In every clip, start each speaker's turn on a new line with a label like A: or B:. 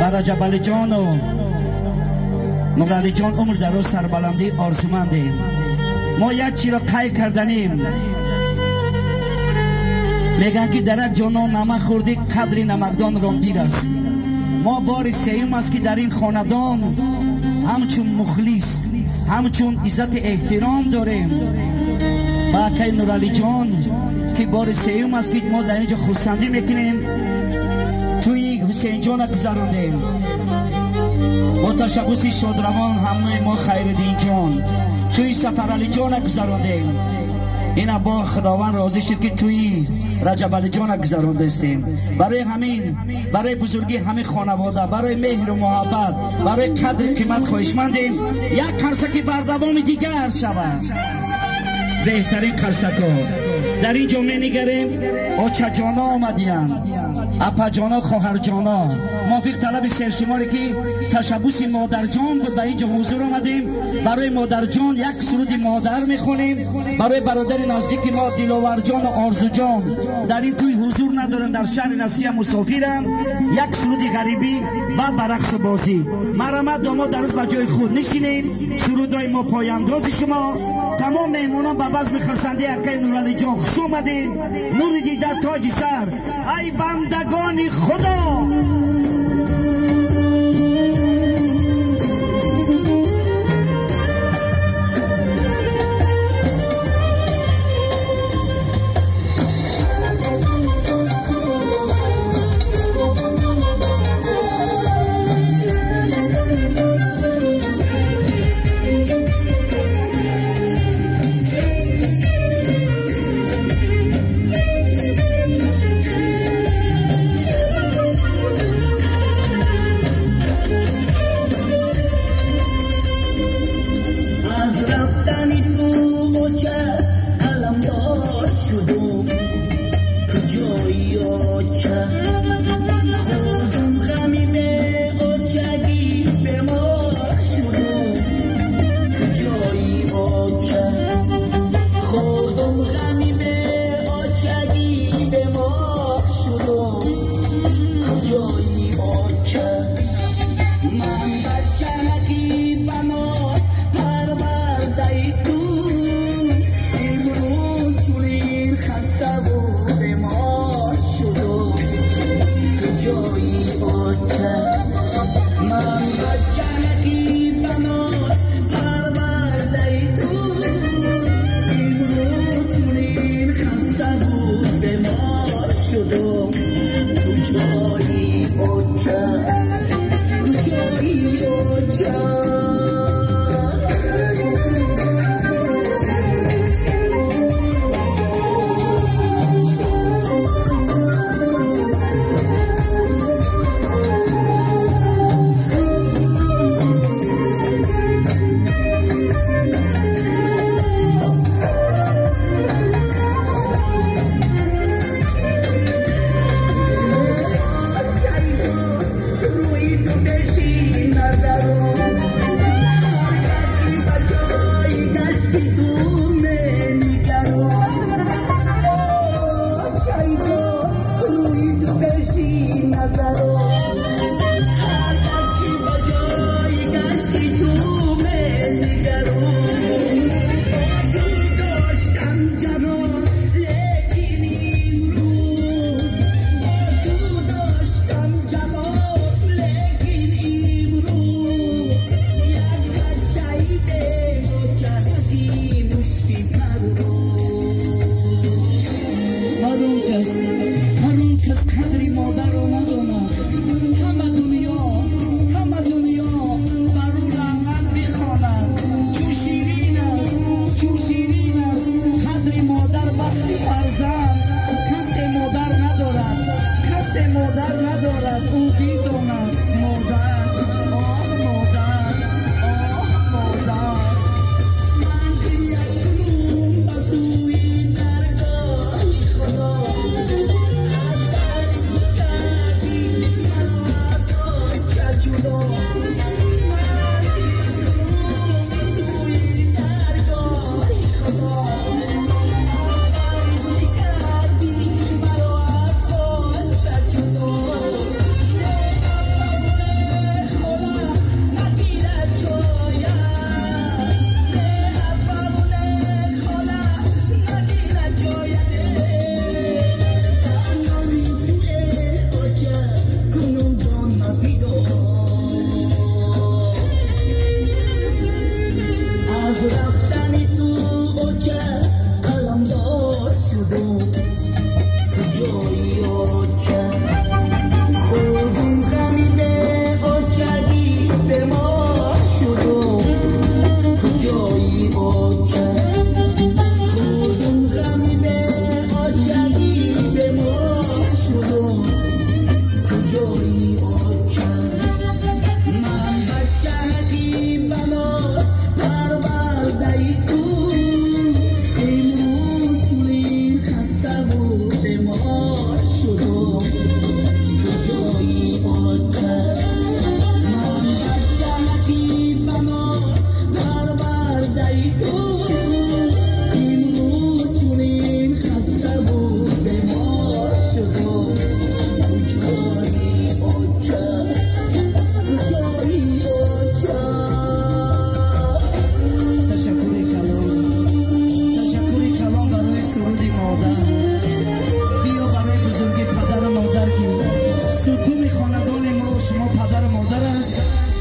A: Ба Раҷабалиҷону Нуралиҷон умр дароз сарбаландӣ орзумандем. Мо як чиро қайд карданем. Мегӯянд ки дар як ҷо нон намак хӯрдӣ, қадри намакдонро бирас. Мо бори сеюм аст ки дар ин хонадон ҳамчун мухлис, ҳамчун иззати эҳтиром дорем ба акаи Нуралиҷон, ки бори сеюм аст ки мо дар ин ҷо хурсандӣ мекунем. Тӯи Ҳусейнҷона гузарондем бо ташаббуси шодравон ҳамнои мо Хайриддинҷон. Тӯи Сафаралиҷона гузарондем. Ина бо Худованд розӣ шуд ки тӯи Раҷабалиҷона гузарондастем. Барои ҳамин, барои бузургии ҳамин хонавода, барои меҳру муҳаббат, барои қадри қимат хоҳишмандем як қарсаки бардавоми дигар шавад. Беҳтарин қарсако. Дар ин ҷо менигарем, очаҷоно омадиянд, апаҷоно, хоҳарҷоно. Мувофиқ талаби сершуморе ки ташаббуси модарҷон буд, ба ин ҷо ҳузур омадем. Барои модарҷон як суруди модар мехонем. Барои бародари наздики мо Диловарҷону Орзуҷон дар ин тӯй ҳузур надоранд, дар шаҳри Россия мусофиранд. Як суруди ғарибӣ ва ба рақсу бозӣ. Марҳамат, домод дар рӯз ба ҷои худ нишинем. Сурудҳои мо пояндози шумо. Тамом меҳмонон ба базми хурсандии акаи Нуралиҷон хуш омадед. Нури дида тоҷи сар, ай бандагони Худо.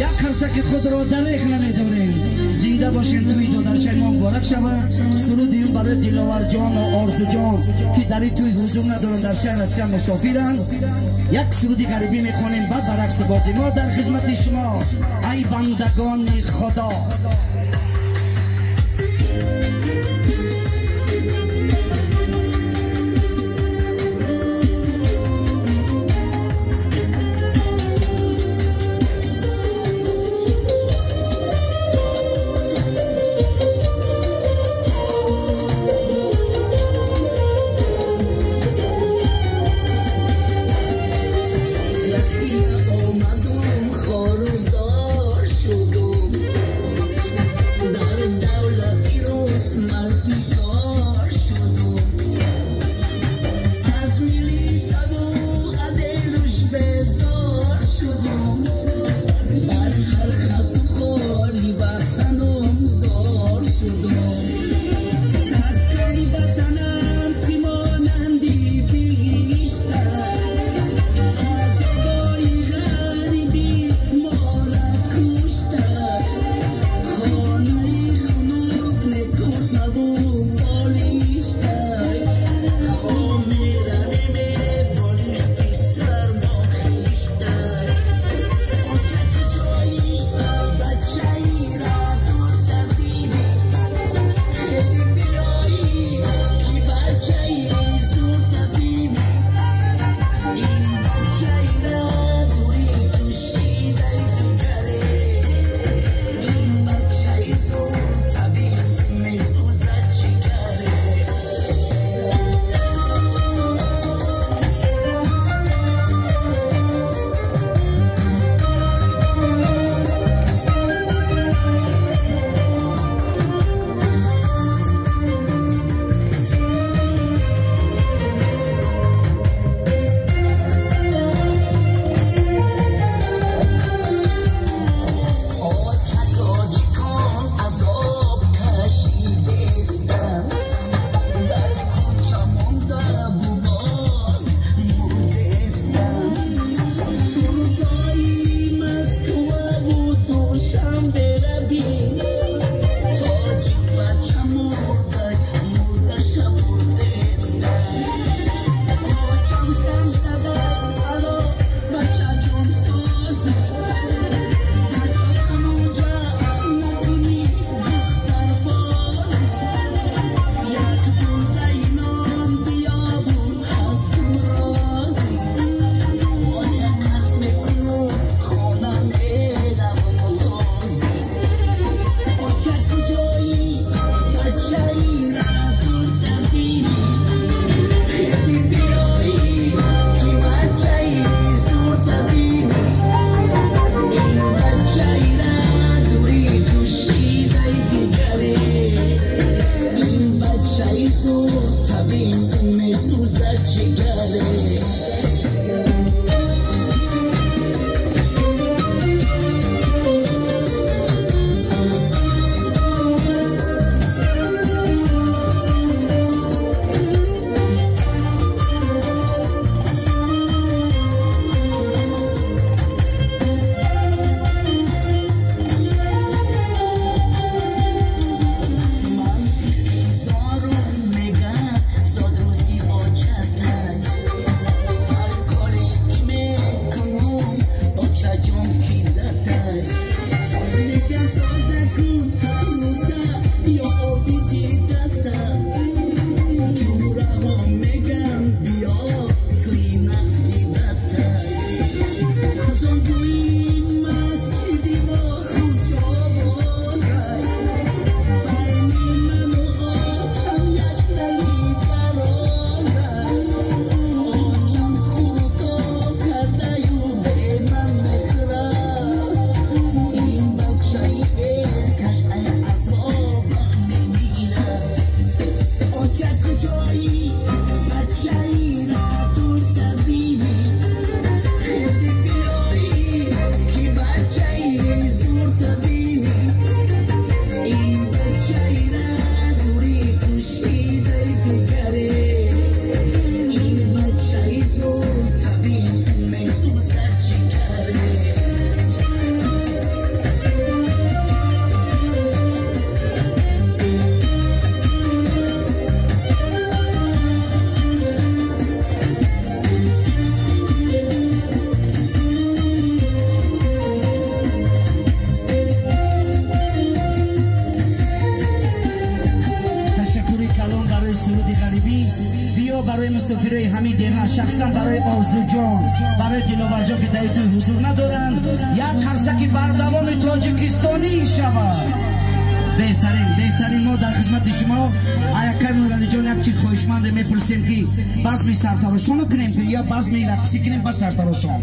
A: Як қарсаки худро дареғ намедорем. Зинда бошем, тӯи додарчаи мо муборак шавад. Суруди ин барои Диловарҷону Орзуҷон, ки дар ин тӯй ҳузур надоранд, дар шаҳр Россия мусофиранд. Як суруди ғарибӣ мехонем, баъд ба рақсу бозӣ. Мо дар хизмати шумо, ай бандагони Худо.
B: غریبی
A: мусофирои ҳамин деҳа, шахсан барои Орзуҷон, барои Диловарҷон, ки дар тӯй ҳузур надоранд, як қарсаки бардавоми тоҷикистонӣ шавад. Беҳтарин, беҳтарин. Мо дар хизмати шумо. Аякай Нуралиҷон, як чи хоҳишманде мепурсем, ки базми сартарошоно кунем, ки ё базми рақсӣ кунем ба сартарошон?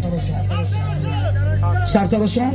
A: Сартарошон.